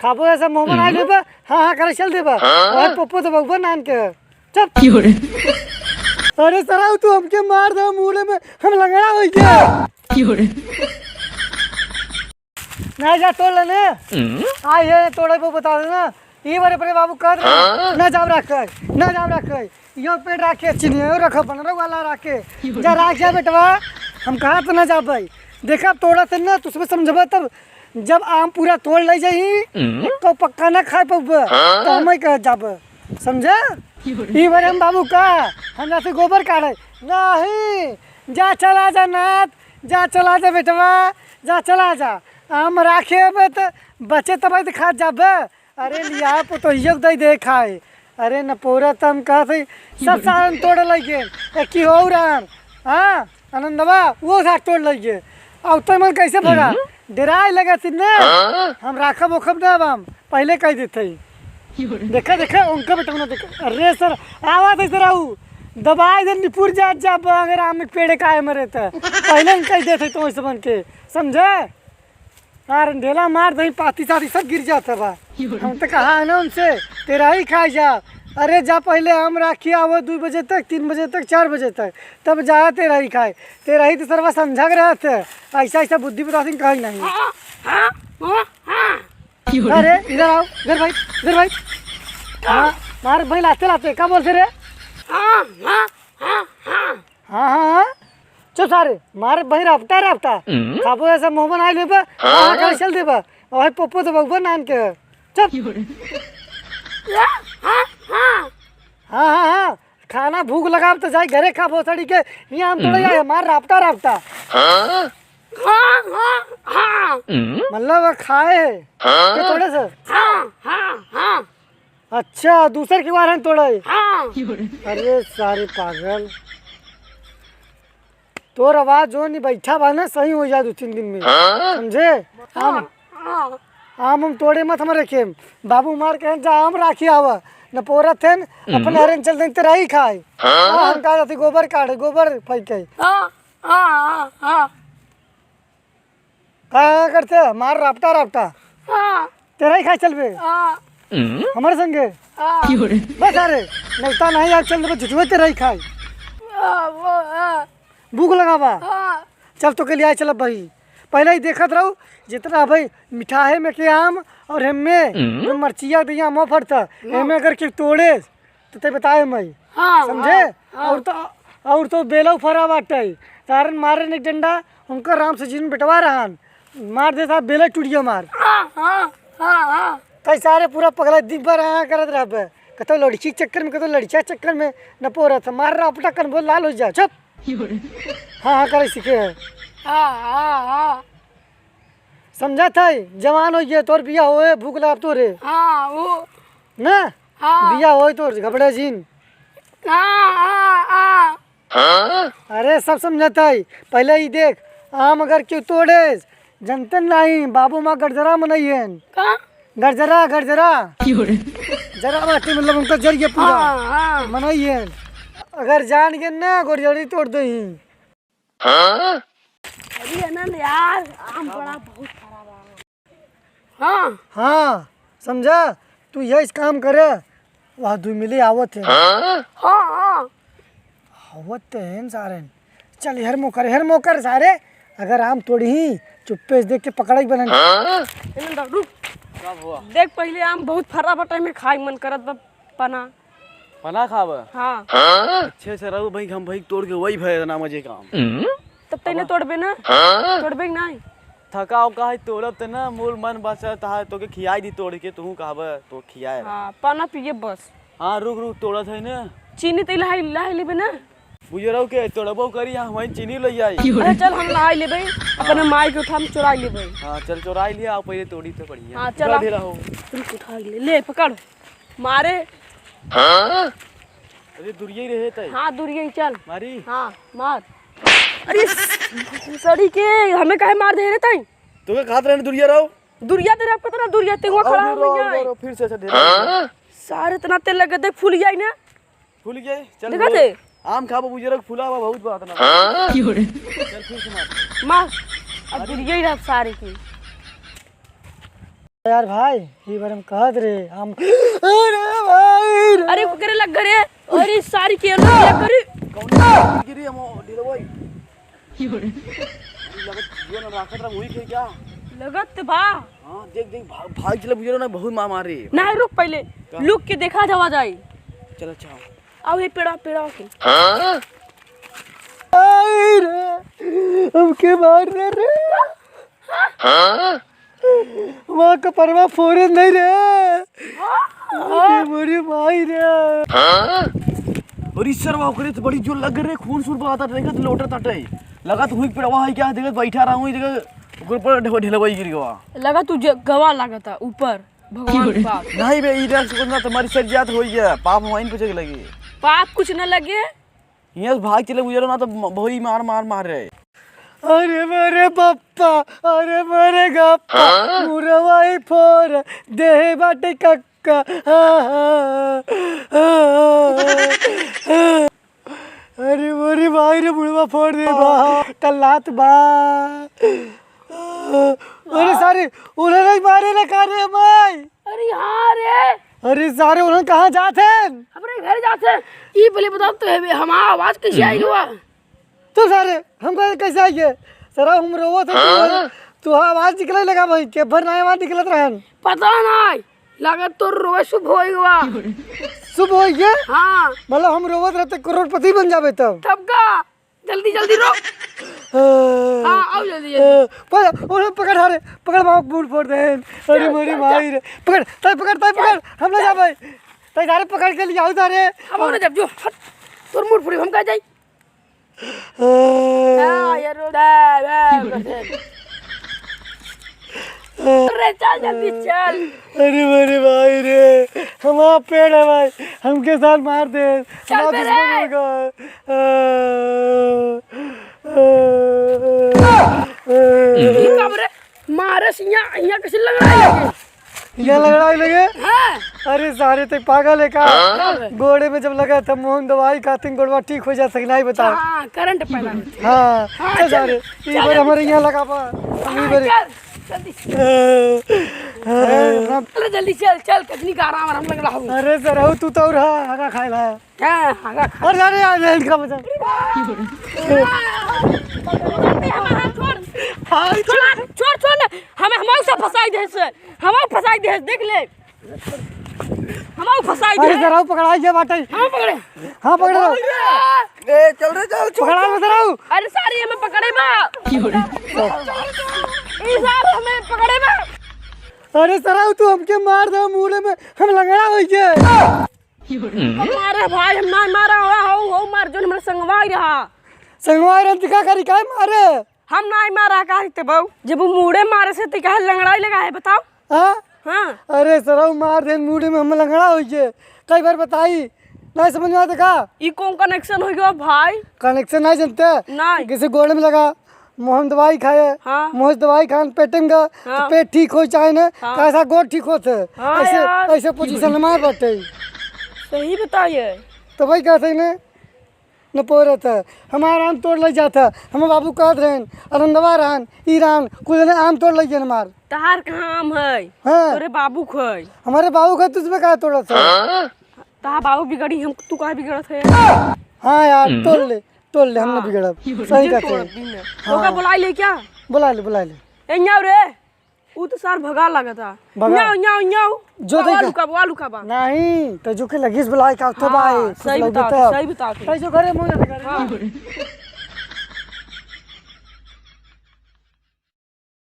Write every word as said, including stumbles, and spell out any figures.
खाबो ऐसा मुंह बनाइ लेबा, हाँ, हाँ, करे चल देबा। हाँ? और पप्पो तो बउबा नान के। चुप। क्यों रे? अरे सरऊ, तू हमके मार दे, मूड़े में हम लंगड़ा होइ गया। क्यों रे? ना जा तोड़ लेने। हम्म? आ ये तोड़े को बता देना। ई बारे अपने बाबू कहत रहे, हाँ? ना जाब राखे, ना जाब राखे। यो पेड़ राखे, चिनियो रखो, बनरो वाला राखे। जा राख जा बेटवा, हम कहा तो ना जाबे। देखा तोड़ा थे ना, तुझमें समझबा तब जब आम पूरा तोड़ ले जाई, हम्म? एको पक्का ना खाए पउबे, हाँ? तो हमें कह जाबे, समझे? ई बारे हम बाबू का, हम जाते गोबर काढ़े। नहीं, जा चला जा नाथ, जा चला जा बेटवा, जा चला जा। आम राखे बे त बचे तब त खा जाबे। अरे लिया पुतोहियो के दई दे खाए। अरे नपोरा त हम कहत हई, सब सारन तोड़ लइगे। एक की हो रहन, हाँ, आनंदवा, वो सार तोड़ लइगे। आ उत्तर मन कैसे भगा? हम्म। डेराए लगे सिन्ने। हाँ? हम राखब ओखब ना अब हम, पहिले कह देत हई। देखा, देखा, उनका बेटा ना देखा। अरे सर, आवा थे सर, आऊ। दबाए दे निपुर जात जा, अगर आम के पेड़ काहे मरे त। पहिले न कह देत हई तो ऐसे बन के, समझे? यार, ढेला मार दही, पाती साती सब गिर जात बा। हम तो कहा है ना उनसे, तेरही खाए जा। अरे जा पहिले आम राखी आवो दू बजे तक, तीन बजे तक, चार बजे तक, तब जा तेरही खाए। तेरही तो सरवा समझा के रहत है, ऐसा, ऐसा बुद्धि बता सिंह कहीं नहीं। अरे, इधर आओ, इधर भाई, इधर भाई। हाँ, मार भाई लाते लाते, का बोलते रे? हाँ, हाँ, हाँ। हाँ, हाँ, हाँ। चुप सारे, मारे भाई राफ्ता, राफ्ता। हम्म। खाबो ऐसा मुंह बनाइ लेबा, हाँ? हाँ, हाँ, चल देबा। और भाई पप्पो तो बउबा नान के। चुप। हाँ, हाँ, हाँ। हाँ, हाँ, हाँ। खाना भूख लगाब तो जाई घरे खाबो सड़ी के। ये आम तोड़े हम्म। जाए, मार राफ्ता, राफ्ता। हाँ? हाँ, हाँ, हाँ। मतलब खाए है। हाँ? के तोड़े से? हाँ, हाँ, हाँ। अच्छा, दूसर के बारे में तोड़ा है? हाँ। अरे सारे पागल, तोर आवाज जो नहीं बैठा बा ना, सही हो जाए दो तीन दिन में, हाँ? समझे? हाँ, आम, हाँ। आम हम तोड़े मत हमारे खेम। बाबू मार के जा आम राखी आवा, न पोरत है न, अपने हम्म। हरेन चल दें तेरा ही खाए। हाँ? हाँ, हम कहा जाती गोबर काढ़े, गोबर फेंके। हाँ, हाँ, हाँ, हाँ। का करते? मार रापटा रापटा। हाँ। तेरा ही खाए चलबे। हाँ। हमारे संगे। हाँ। बस अरे, नहीं तो नहीं यार, चल देबे, झुठुए तेरा ही खाए। हाँ, वो, हाँ। भूख लगा बा। हाँ। चल तो के लिए आए चलब भाई। पहले ही देखत रहू, जितना भाई मिठाई में के आम और हमें हम्म। जो मरचिया दिया मुँह फटता, हाँ। हमें अगर के तोड़े, तो ते बताए मई। हाँ, समझे? हाँ, हाँ। और तो, और तो बेलौ फरा बाटे। तारन मारे ने डंडा, उनका राम से जिन बेटवा रहन। मार देता बेले टुड़िया मार। हाँ, हाँ, हाँ, हाँ। तै सारे पूरा पगला दिन भर हाँ करत रहबे। कतो लड़की चक्कर में, कतो लड़किया चक्कर में न पोरत। मार रहा अपना कन बोल लाल हो जा, चुप। हाँ, हाँ, करे सीखे है। हाँ, हाँ, हाँ। समझत है, जवान हो गए, तोर बिया होए, भूख लगा तोरे। हाँ, वो। ना? हाँ। बिया होए तोर, घबड़े जीन। हाँ, हाँ, हाँ। अरे, सब समझत है। पहले ही देख, आम अगर क्यों तोड़े, जनते नहीं, बाबू माँ गरजरा मनइहन। का? गरजरा, गरजरा। जरा बाटे, मतलब, उनका जरिए पूरा। हाँ, हाँ। मनइहन। अगर जान गए ना, गोरजरी तोड़ दही। हाँ? अरे अनंत यार, आम बड़ा बहुत खराब आम। हाँ। हाँ, समझा? तू यही काम करे, वहाँ दुई मिली आवत है। हाँ? हाँ, हाँ। आवत तो है न सारे। चल, हेर मोकर, हेर मोकर सारे। अगर आम तोड़ी ही, चुप्पे से देख के पकड़ा ही बनन। हाँ? अनंत, रुक। का हुआ? देख, पहिले आम बहुत फरा बटे में खाई मन करत बा। पना। पना खाब? हाँ। अच्छे से रहू भाई, हम भाई तोड़ के वही भय इतना मजे का आम। तब तैने तोड़बे ना? तोड़बे कि नहीं? थका हो का है, तोड़ब त ना, मोर मन बचत है, तोके खियाई दी तोड़ के, तू कहब, तो खियाए रह। हाँ, पना पिए बस। हाँ, रुक, रुक, तोड़त है ना। चीनी तो लाई, लाई लेबे ना? बुझे रहू के तोड़बो करी, हम वहीं चीनी ले आई। अरे चल, हम लाई लेबे, अपने माई के उठा, हम चुराई लेबे। हाँ, चल चुराई लिया, आप पहले तोड़ी तो बढ़िया। हाँ, चल चला। दे रहो। रुक, उठा ले, ले, पकड़। मारे। हाँ? अरे, दुरिया ही रहे तय। हाँ, दुरिया ही चल। मारी? हाँ, मार। अरे, सड़ी के, हमें काहे मार दे रे तय? तोके खात रहने दुरिया रहो। दुरिया तेरे आपको तो ना दुरिया, तेंगवा और खड़ा हो गया है। फिर से ऐसे ढेर। हाँ? सारे इतना तेल लगे, देख, फूल गया ही ना। फूल गया, चल देखा बोल। थे? आम खाबो बुजुर्ग, फूला हुआ बहुत बात ना। हाँ? चल फिर से मार। मार। अब दुरिया ही रह सारे की। यार भाई, ई बार हम कहत रहे, हम, अरे भाई रे। अरे, ओकरे लग रे। अरे, सारी के लग रे। कौन गिरी हम ढिलवाई? लगत जियो ना राखत रहा, वही खे क्या? लगत बा। हाँ, देख, देख, भाग, भाग चले बुझे ना, बहुत मार मारे। ना, रुक पहले। का? लुक के देखा जावा जाई। चल, अच्छा। आओ, ये पेड़ा, पेड़ा के। आई रे, हमके मार रहे रे। वहाँ का परवा फोरे नहीं रे। अरे मोरी माई रे। और इस सरवा ओकरे तो बड़ी जोर लग रे, खून सूर बहाता, देखत लोटत ताटे। लगत हुई पेड़वा है क्या, देखत बैठा रहा हूँ, देखत ओकर पर ढेबा, ढेलवा ही गिर गवा। लगा तू ज-, गवा लागता ऊपर, भगवान पाप। नहीं बे, ई रस को ना तुम्हारी सर जात होई गया, पाप हमाइन पे चल लगी। पाप कुछ न लगे। यहाँ से भाग चले गुजरो ना तो म-, भई मार, मार, मार रहे। अरे मेरे बप्पा, अरे मेरे गप्पा, हाँ? मुरवा ही फोर, देहे बाटे कक्का। हाँ, हाँ, हाँ, हाँ, हाँ। अरे मोरी माई रे, बुढ़वा फोड़ दे बा, कल्लात बा। अरे सारे, उन्हें नहीं मारे ना का रे माई? अरे हाँ रे। अरे सारे, उन्हें कहाँ जात हैं? अपने घर जात हैं। ई पहले बताओ तो, हमारा आवाज कैसे आई हुआ? तो सारे, हम कहे कैसे आई है? सारा हम रोवत है, तू, तू आवाज निकले लगा भाई, के भर ना आवाज निकलत रहन। पता नहीं। लागत तोर रोवे शुभ होई गवा। शुभ होई गया? हाँ। मतलब हम रोवत रहते करोड़पति बन जाबे तब। तब का? जल्दी, जल्दी रो। हाँ। हाँ, आओ जल्दी, जल्दी। हाँ, पर, ओरे पकड़, अरे, पकड़, माँ, मूड़ फोड़ दे। अरे, चल, मोरी चल, माई चल। रे। पकड़, ताई पकड़, ताई पकड़, चल, हम ले चल। जा भाई। ताई सारे पकड़ के ले आओ सारे। हम ना जब जो, हट, तोर मूड़ फोड़ी, हम कहाँ जाई? हाँ, ये रो, दे, दे, कर दे। अरे, चल, जल्दी चल। अरे, मेरे भाई रे, हमारा पेड़ है भाई, हमके साथ मार दे। चल हमारा बे दुश्मन रे। होगा। आ, आ, आ, आ। ये का बे रे? मारे से हियाँ, हियाँ कैसे लंगड़ाई लगे? हियाँ लंगड़ाई लगे? हाँ। अरे सारे, ते पागल है का? हाँ। गोड़े में जब लगा था मोहन दवाई खातिन गोड़वा ठीक हो जा सके, नहीं बता। हाँ, करंट पैदा होता है। हाँ, हाँ, चल चल, सारे, चल, ये बार चल, हमारे चल। यहाँ लगा पा, हम ये हाँ, बार चल, जल्दी। हाँ, हाँ। चल, जल्दी चल, चल, कतनी का आराम, आराम लग रहा हूँ। अरे सर, तू तो रहा, आगा खाए ला। हाँ, आगा खा। अरे, अरे, अरे, इनका बचा। छोड़, छोड़, छोड़ ना। हमें, हमारे से फंसाई दे से। हमारे फंसाई दे, देख ले। हमारे फंसाई दे। अरे, सराऊ पकड़ाई गया बाटे। हाँ, पकड़े। हाँ, पकड़े। ए, चल रे, चल, छोड़, पकड़ा छोड़। लो, सराऊ। अरे, सारी हमें पकड़े बा। ई सार हमें पकड़े बा। अरे, सराऊ, तू हमके मार दे, मूड़े में हम लंगड़ा होई गए। मारे भाई, हम ना मारा, हो, हो, हो, मार, जोन हमारे संगवाई रहा। संगवाई रहन त का करी, काहे मारे? हम ना मारा, का करते बाऊ? जब वो मूड़े मारे से, त काहे लंगड़ाई लगा है, बताओ? हाँ? हाँ। अरे सरऊ, मार देन मूड़े में, हम लंगड़ा होई गए। कई बार बताई, ना समझ में आते का? ई कौन connection हो गया भाई? Connection नहीं जानते? नहीं। किसी गोड़े में लगा, मोहन दवाई खाए, हाँ। मोहन दवाई खान पेटे में गया, तो हाँ। पेट ठीक हो चाहे ना, हाँ। कैसा गोड़ ठीक होत है, हाँ ऐसे, यार। ऐसे position हमार बाटे। सही बताइए। तो भाई कहते हैं ना, न पोरत है, हमार आम तोड़ ले जाता, हम बाबू कहत रहन, अरंदवा रहन, ई रहन, कुल ने आम तोड़ ले गए हमार। तहार कहाँ आम है? हाँ। तोरे बाबू क है। हमारे बाबू का तुझमें कहा तोड़त है? तहार बाबू बिगड़ी, हम, तू काहे बिगड़त है? हाँ यार, तोड़ ले। तोड़ ले, हम ना हाँ। बिगड़ब। सही कहते हैं। हाँ। ओका बुलाई ले क्या? बुला ले, बुला ले। ए, न्याव रे, ऊ तो सार भगा लागता। भगा। न्याव, न्याव, न्याव। जो बा, देखा। लुका बा, लुका बा। नहीं, तो जो के लगिस बुलाए का तो हाँ, भाई, कुछ सही लगे बताओ, तो। सही बताओ। तो जो घरे मुंह ना करे। हाँ।